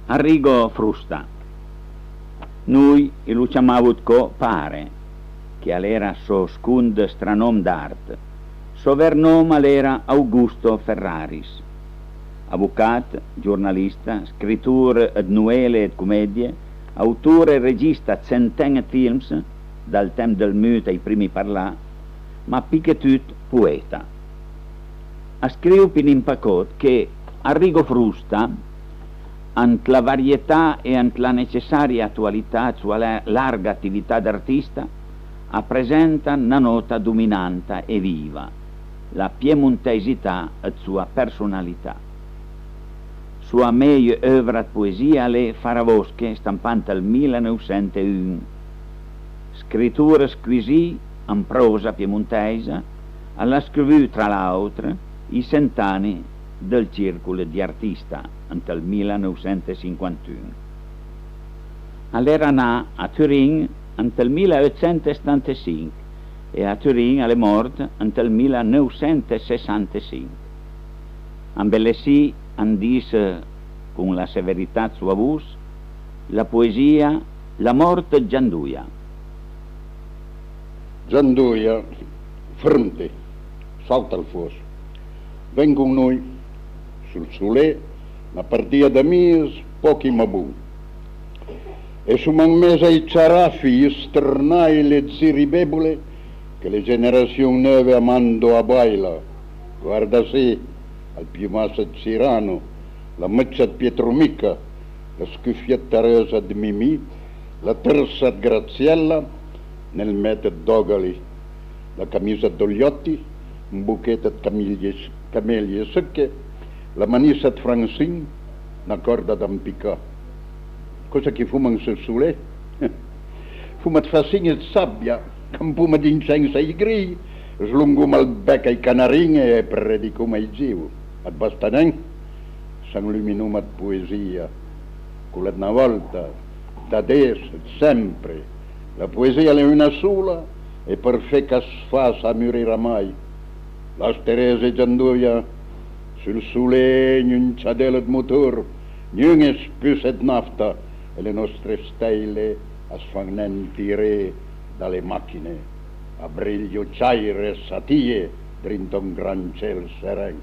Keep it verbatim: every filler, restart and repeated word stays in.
Arrigo Frusta. Noi i lo ciamavo dcò pare, che a l'era sò scond stranòm d'art. Sò ver nòm a l'era Augusto Ferraris. Avocat, giornalista, scritor ëd novele e ëd comedie, autor e regista ëd senten ëd films, dal temp dël mut ai primi parlà, ma pì che tut poeta. A scriv pì n'in pachòt che Arrigo Frusta, ant la varietà e ant la necessaria atualità ëd soa la-, larga atività d'artista, a presenta na nòta dominanta e viva, la piemontèisità ëd soa personalità. Soa mej euvra ëd poesia a l'é Farabosche, stampà ant ël milaneuvsenteun. Scritor scuisì an pròsa piemontèisa, a l'ha scrivù, tra l'àutr, i sent ani dël Circolo di Artista ant ël milaneuvsentesinquanteun. A l'era nà a Turin ant ël milaeutsentesetantesinch e a Turin a l'é mòrt ant ël milaneuvsentesesantesinch. Ambelessì an dis con la severità ëd soa vos la poesia La mòrt ëd Giandoja. Giandoja, fermte, sàuta ël fòss. Ven con noi, sul Solé, na partìa d'amis, pòchi ma bon. E soma an mes ai ciarafi, i stërnai, le ziribebole che le generassion neuve a mando a baila. Guarda sì, ël piumasso ëd Cirano, la meuccia ëd Pietromica, la scufietta reusa ëd Mimì, la tërsa ëd Graziella, nel mèt ëd Dogali, la camisa ëd Dogliotti, un bochet ëd camelie, camelie sëcche, la manissa ëd Francin, na còrda da ampicà. Còsa ch'i foma an sul Solé? Foma ëd fassin-e ëd sabia, campoma d'incens ai grij, slongoma ël bech ai canarin e predicoma ai giu. At basta nen? S'anluminoma ëd poesia, cola ëd na vòlta, d'adess, ëd sempre. La poesia a l'é una sola e për fé ch'as fassa a morirà mai. Las Terese e Giandoja, sul Solé gnun ciadel ëd motor, gnun-e spusse ëd nafta, e le nòstre stèile as fan nen tiré da le màchine, a brillo ciàire e satìe drinta un gran cel seren.